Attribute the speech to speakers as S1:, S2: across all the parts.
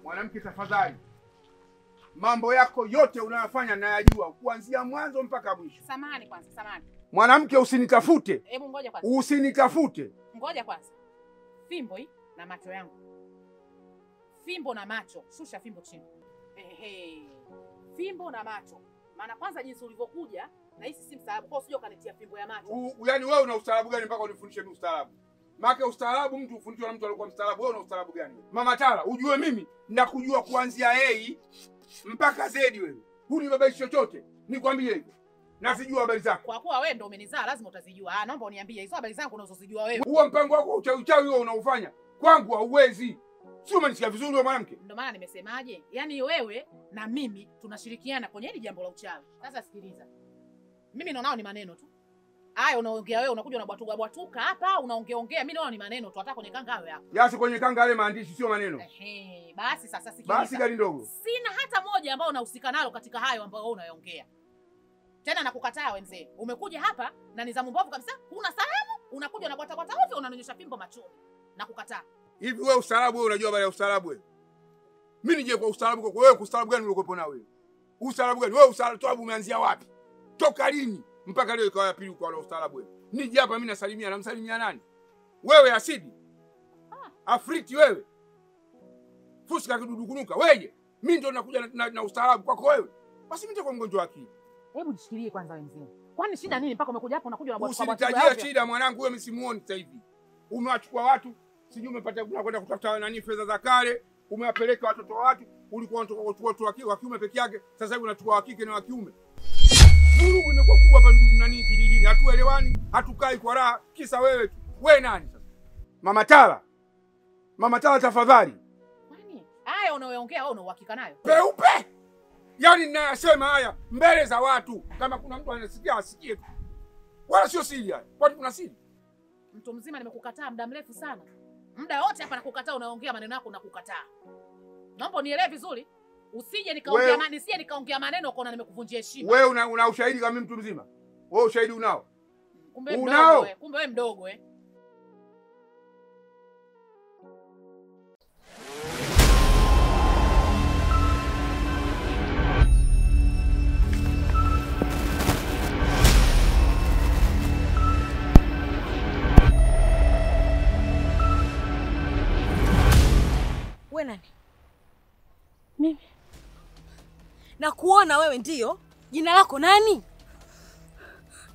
S1: Mwanamke tafadhali. Mambo yako yote unayofanya nayajua kuanzia mwanzo mpaka mwisho.
S2: Samahani kwanza, samahani.
S1: Mwanamke usinitafute.
S2: Hebu ngoja kwanza.
S1: Usinitafute.
S2: Ngoja kwanza. Fimbo hii na macho yangu. Fimbo na macho. Shusha fimbo chini. Ehe. Fimbo na macho. Maana kwanza jinsi ulivyokuja na hisi si mstaarabu. Kwa usije ukanitia fimbo ya macho.
S1: Yaani wewe una ustaarabu gani mpaka unifundishe mimi ustaarabu? Maana ustaarabu mtu ufundishwa na mtu alikuwa mstaarabu. Wewe una ustaarabu gani? Mama Tala, ujue mimi nakujua kuanzia A mpaka Z wewe. Huni babaishi chochote. Nikwambie hivyo. Na sijua habari zako.
S2: Kwa kuwa wewe ndio umenizaa lazima utazijua. Ah, naomba uniambie hizo habari zangu unazozijua wewe.
S1: Huo mpango wako uchawi uchawi huo unaofanya kwangu hauwezi. Sio umenisikia vizuri wewe mwanamke?
S2: Ndio maana nimesemaje? Yaani wewe na mimi tunashirikiana kwenye hili jambo la uchawi. Sasa sikiliza. Mimi naonao ni maneno tu. Haya unaongea wewe unakuja unabwatuka bwatuka hapa unaongea ongea. Mimi naona ni maneno tu hata kwenye kanga hayo yako.
S1: Yasi kwenye kanga yale maandishi sio maneno.
S2: Ehe, basi sasa sikiliza.
S1: Basi gari ndogo.
S2: Sina hata moja ambao unahusika nalo katika hayo ambayo wewe unayoongea. Tena nakukataa wewe mzee. Umekuja hapa na nizamu mbovu kabisa. Huna salamu, unakuja unabwata bwata ovyo unanionyesha fimbo machoni. Nakukataa.
S1: Hivi wewe ustaarabu wewe unajua habari ya ustaarabu wewe? Mimi nije kwa ustaarabu kwa wewe ustaarabu gani ulikopo na wewe? Ustaarabu gani? Wewe ustaarabu umeanzia wapi? Toka lini mpaka leo ikawa ya pili kwa ustaarabu wewe? Nije hapa mimi nasalimia, namsalimia nani? Wewe asidi. Afriti wewe. Fuska kidudukunuka wewe. Mimi ndio nakuja na ustaarabu kwako wewe. Basi mimi nitakuwa mgonjwa wa akili.
S2: Hebu jishikilie kwanza wewe mzee. Kwani shida nini mpaka umekuja hapa unakuja unabwatuka?
S1: Usinitajie shida mwanangu, wewe mimi simuoni sasa hivi. Umewachukua watu, sijui umepata kwenda kutafuta nani fedha za kale, umewapeleka watoto wa watu, ulikuwa unatoka kuchukua watu wa kiume peke yake, sasa hivi unachukua wa kike na wa kiume. Vurugu imekuwa kubwa hapa nani kijijini, hatuelewani, hatukai kwa raha, kisa wewe tu. Wewe nani sasa? Mama Tala. Mama Tala tafadhali.
S2: Kwani haya unayoongea wewe una uhakika nayo?
S1: Peupe. Yaani ninayasema haya mbele za watu, kama kuna mtu anasikia asikie tu. Wala sio siri haya. Kwani kuna siri?
S2: Mtu mzima nimekukataa muda mrefu sana. Muda wote hapa nakukataa, unaongea maneno yako nakukataa. Naomba unielewe vizuri. Usije nikaongea maneno, nisije nikaongea maneno ukaona nimekuvunjia heshima.
S1: Wewe una ushahidi kama mimi mtu mzima? Wewe ushahidi unao?
S2: Kumbe mdogo wewe, kumbe wewe mdogo eh.
S3: Wewe nani? Mimi. Na kuona wewe ndio. Jina lako nani?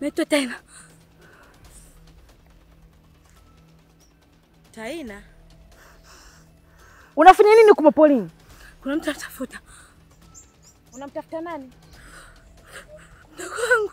S3: Naitwa Taina. Taina?
S4: Unafanya nini huko polini?
S3: Kuna mtu anatafuta.
S4: Unamtafuta nani?
S3: Mdogo wangu.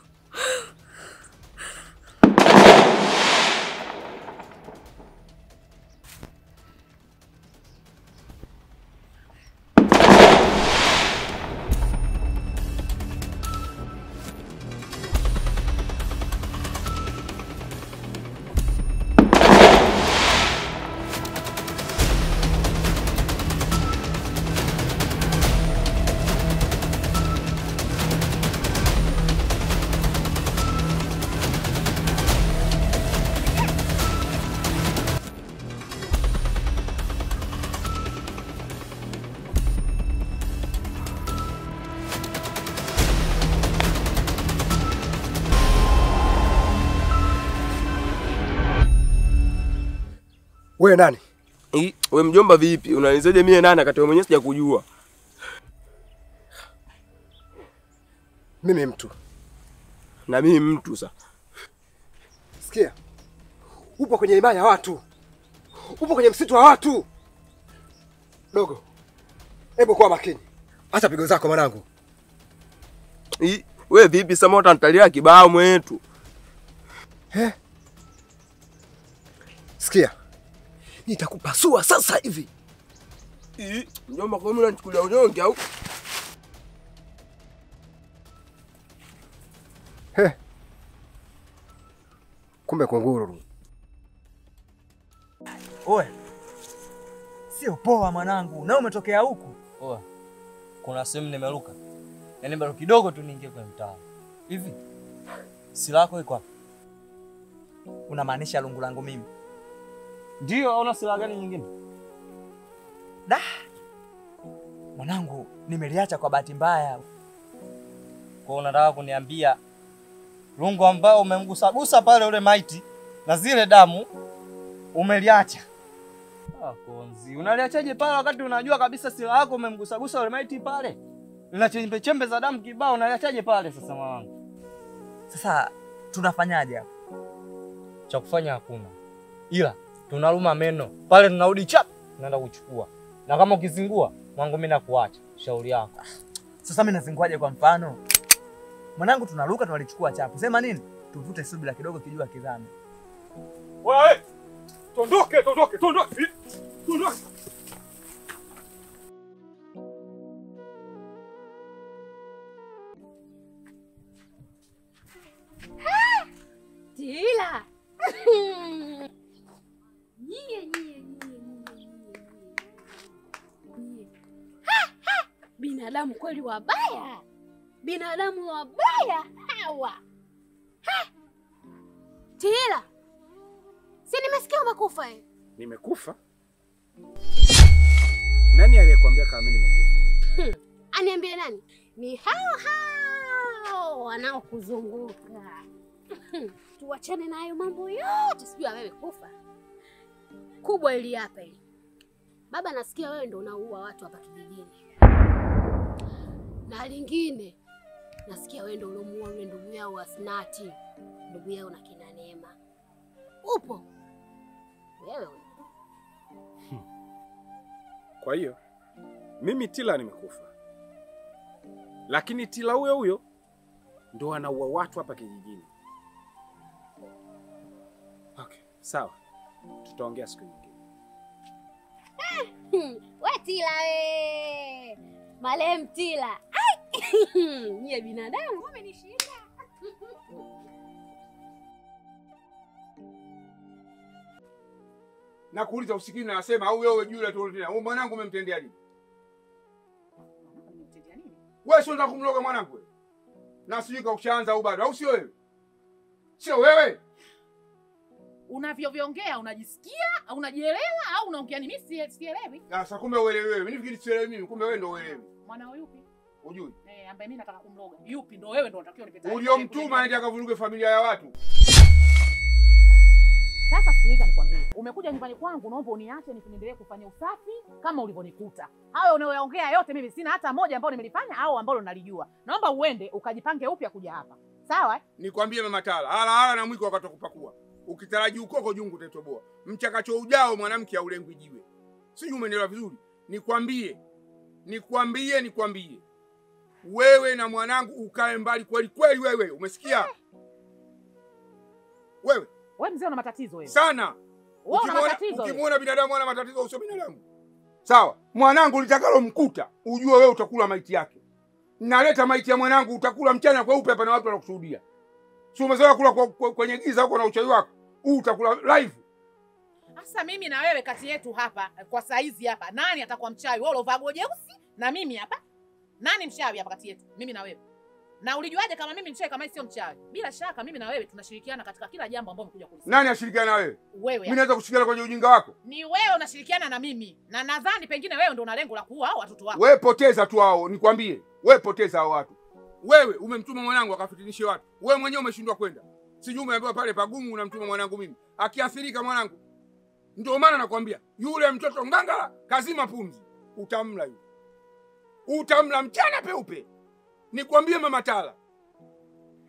S5: Wewe nani?
S6: Wewe mjomba vipi? Unanizaje mimi nani wakati wewe mwenyewe sijakujua?
S5: Mimi mtu.
S6: Na mimi mtu sasa.
S5: Sikia. Upo kwenye himaya ya watu. Upo kwenye msitu wa watu. Dogo. Hebu kuwa makini. Acha pigo zako mwanangu.
S6: Wewe vipi sasa utanitalia kibao mwetu?
S5: Eh? Sikia. Nitakupasua sasa hivi.
S6: Mjomba kwa nini unanichukulia unyonge au?
S5: He. Kumbe kunguru.
S7: Oe. Sio poa mwanangu. Na umetokea huku?
S8: Oe. Kuna sehemu nimeruka. Yaani bado kidogo tu niingie kwenye mtaa. Hivi silaha yako iko wapi?
S7: Unamaanisha lungu langu mimi?
S8: Ndio, au una silaha gani nyingine?
S7: Da. Mwanangu, nimeliacha kwa bahati mbaya.
S8: Kwa unataka kuniambia lungu ambao umemgusagusa pale ule maiti na zile damu umeliacha? Ah, Konzi, unaliachaje pale wakati unajua kabisa silaha yako umemgusagusa ule maiti pale? Lina chembe chembe za damu kibao, unaliachaje pale sasa mwanangu?
S7: Sasa tunafanyaje hapo?
S8: Cha kufanya hakuna. Ila tunaluma meno. Pale tunarudi chap, tunaenda kuchukua. Na kama ukizingua, mwanangu mimi nakuacha. Shauri yako.
S7: Sasa mimi nazinguaje kwa mfano? Mwanangu tunaruka tunalichukua chapu. Sema nini? Tuvute subira kidogo kijua kizame.
S1: Wewe, tondoke, tondoke, tondoke. Tondoke.
S9: Tila. Nyie nyie nyie nyie. Binadamu kweli wabaya. Binadamu wabaya hawa. Ha! Tila. Si nimesikia umekufa eh?
S10: Nimekufa? Nani aliyekuambia kama mimi nimekufa?
S9: Aniambie nani? Ni hao hao wanaokuzunguka. Tuachane na hayo mambo yote, sijui wewe kufa. Kubwa ili hapa hili. Baba nasikia wewe ndio unaua watu hapa kijijini. Na lingine nasikia wewe ndio ulomuua yule ndugu yao Asnati, ndugu yao na kina Neema. Upo wewe?
S10: Kwa hiyo mimi Tila nimekufa. Lakini Tila huyo huyo ndo anaua watu hapa kijijini. Okay, sawa. Tutaongea siku nyingine.
S9: We Tila we. Malem Tila. Ai! Nyie binadamu umenishinda.
S1: Na kuuliza usikini na nasema au wewe juu tu tena. Wewe mwanangu umemtendea nini?
S2: Umemtendea nini?
S1: Wewe sio unataka kumloga mwanangu wewe? Na sijui kaushaanza au bado, au sio wewe? Sio wewe?
S2: Unavyoviongea unajisikia, unajielewa au unaongea nini? Mimi sielewi.
S1: Sasa kumbe uelewi wewe. Mimi nafikiri sielewi mimi, kumbe wewe ndio uelewi.
S2: Mwanao yupi?
S1: Hujui?
S2: Eh, ambaye mimi nataka kumloga. Yupi ndio wewe ndio unatakiwa unipe taarifa.
S1: Uliomtuma aende akavuruge familia ya watu.
S2: Sasa sikiliza nikwambie. Umekuja nyumbani kwangu naomba uniache niendelee kufanya usafi kama ulivyonikuta. Hayo unayoyaongea yote mimi sina hata moja ambalo nimelifanya au ambalo nalijua. Naomba uende ukajipange upya kuja hapa. Sawa?
S1: Nikwambie Mama Tala, hala hala na mwiko wakati kupakua. Ukitaraji ukoko jungu utatoboa. Mchakacho ujao mwanamke haulengwi jiwe. Sijui umeelewa vizuri. Nikwambie. Nikwambie, nikwambie. Wewe na mwanangu ukae mbali kweli kweli wewe. Umesikia? Wewe.
S2: Wewe mzee una matatizo wewe.
S1: Sana.
S2: Wewe una matatizo.
S1: Ukimuona binadamu ana matatizo usio binadamu. Sawa. Mwanangu litakalo mkuta, ujue wewe utakula maiti yake. Naleta maiti ya mwanangu utakula mchana kweupe hapa na watu wanakushuhudia. Si umezoea kula kwenye giza huko na uchawi wako. Huu utakula live.
S2: Sasa mimi na wewe kati yetu hapa kwa saizi hapa nani atakuwa mchawi? Wewe ulovaa jeusi na mimi hapa. Nani mchawi hapa kati yetu? Mimi na wewe. Na ulijuaje kama mimi mchawi kama sio mchawi? Bila shaka mimi na wewe tunashirikiana katika kila jambo ambalo umekuja kulisema.
S1: Nani ashirikiana na wewe?
S2: Wewe.
S1: Mimi naweza kushirikiana kwenye ujinga wako?
S2: Ni wewe unashirikiana na mimi. Na nadhani pengine wewe ndio una lengo la kuua hao watoto wako.
S1: Wewe poteza tu hao, nikwambie. Wewe poteza hao watu. Wewe umemtuma mwanangu akafitinishe watu. Wewe mwenyewe umeshindwa kwenda. Sijui umeambiwa pale pagumu unamtuma mwanangu mimi. Akiathirika mwanangu. Ndio maana nakwambia yule mtoto ngangala kazima pumzi. Utamla yule. Utamla mchana peupe. Nikwambie Mama Tala.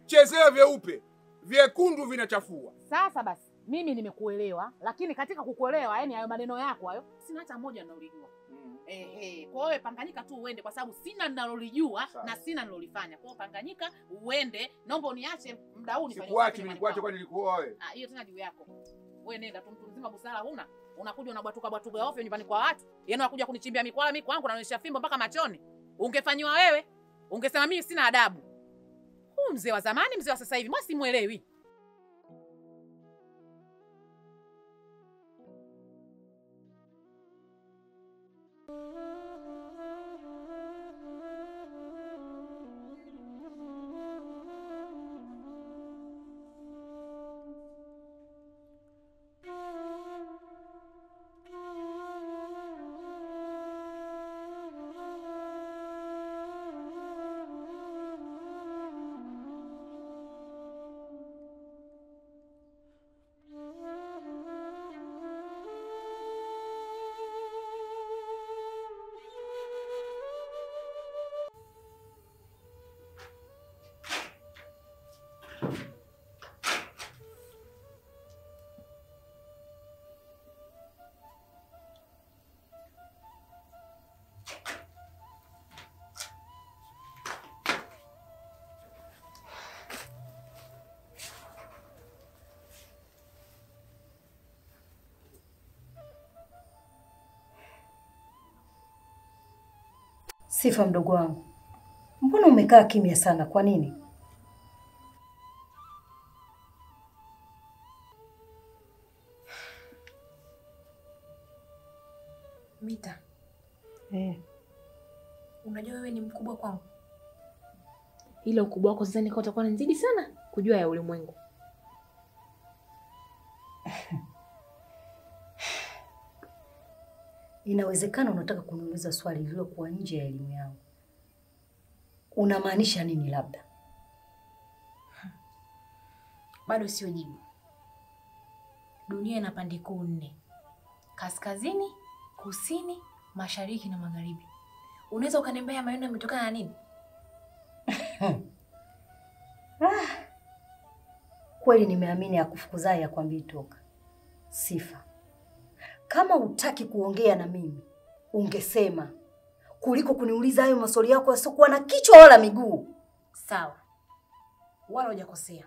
S1: Chezea vyeupe, vyekundu vinachafua.
S2: Sasa basi mimi nimekuelewa, lakini katika kukuelewa yani hayo maneno yako hayo sina hata moja ninalolijua. Ehe, kwa hiyo panganyika tu uende kwa sababu sina ninalolijua na sina ninalolifanya. Kwa hiyo panganyika uende, naomba uniache muda huu nifanye.
S1: Sikuachi, nilikuacha kwani nilikuoa wewe?
S2: Ah, hiyo tena juu yako. Wewe nenda tu, mtu mzima busara huna. Unakuja unabwatuka bwatuka ovyo nyumbani kwa watu. Yaani unakuja kunichimbia mikwala mimi kwangu naonyesha fimbo mpaka machoni. Ungefanywa wewe, ungesema mimi sina adabu. Huu mzee wa zamani, mzee wa sasa hivi, mbona simuelewi?
S11: Sifa mdogo wangu, mbona umekaa kimya sana? Kwa nini?
S3: Mita. Unajua wewe ni mkubwa kwangu. Ila ukubwa wako sidhani kama utakuwa unanizidi sana kujua ya ulimwengu.
S11: Inawezekana unataka kuniuliza swali lililokuwa nje ya elimu yangu. Unamaanisha nini labda?
S3: Bado sio jibu. Dunia ina pande kuu 4. Kaskazini, kusini, mashariki na magharibi. Unaweza ukaniambia maneno yametokana na nini?
S11: Kweli nimeamini akufukuzaye akwambii toka. Sifa, kama hutaki kuongea na mimi, ungesema kuliko kuniuliza hayo maswali yako yasiokuwa na kichwa wala miguu.
S3: Sawa. Wala hujakosea.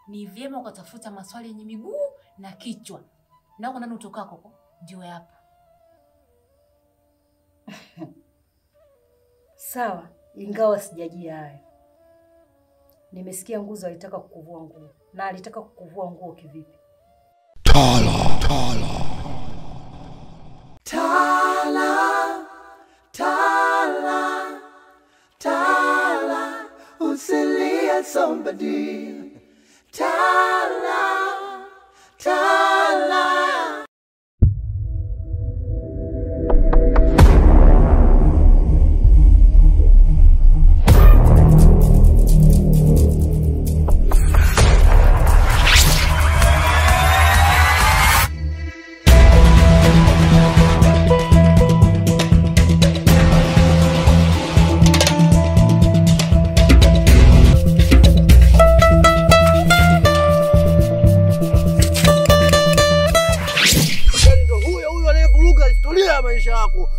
S3: Ni vyema ukatafuta maswali yenye miguu na kichwa. Na huko ndani utokako huko ndio yapo.
S11: Sawa, ingawa sijajia hayo. Nimesikia Nguzo alitaka kukuvua nguo. Na alitaka kukuvua nguo kivipi?
S12: Tala, tala. Tala, tala, tala, usilie somebody. Tala, tala.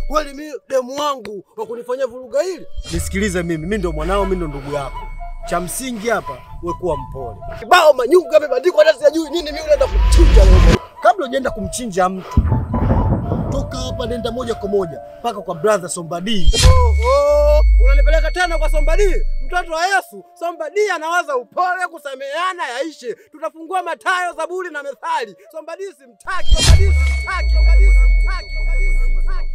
S5: Kweli mimi demu wangu wa kunifanyia vuruga hili? Nisikilize mimi, mimi ndio mwanao, mimi ndio ndugu yako. Cha msingi hapa wewe kuwa mpole. Kibao manyungu yamebandikwa hata sijui nini, mimi unaenda kumchinja leo. Kabla hujaenda kumchinja mtu, toka hapa nenda moja kwa moja mpaka kwa brother Sombadi. Oh, unanipeleka tena kwa Sombadi? Mtoto wa Yesu, Sombadi anawaza upole, kusameheana yaishe. Tutafungua Mathayo, Zaburi na Methali. Sombadi simtaki, Sombadi simtaki, Sombadi simtaki, Sombadi simtaki.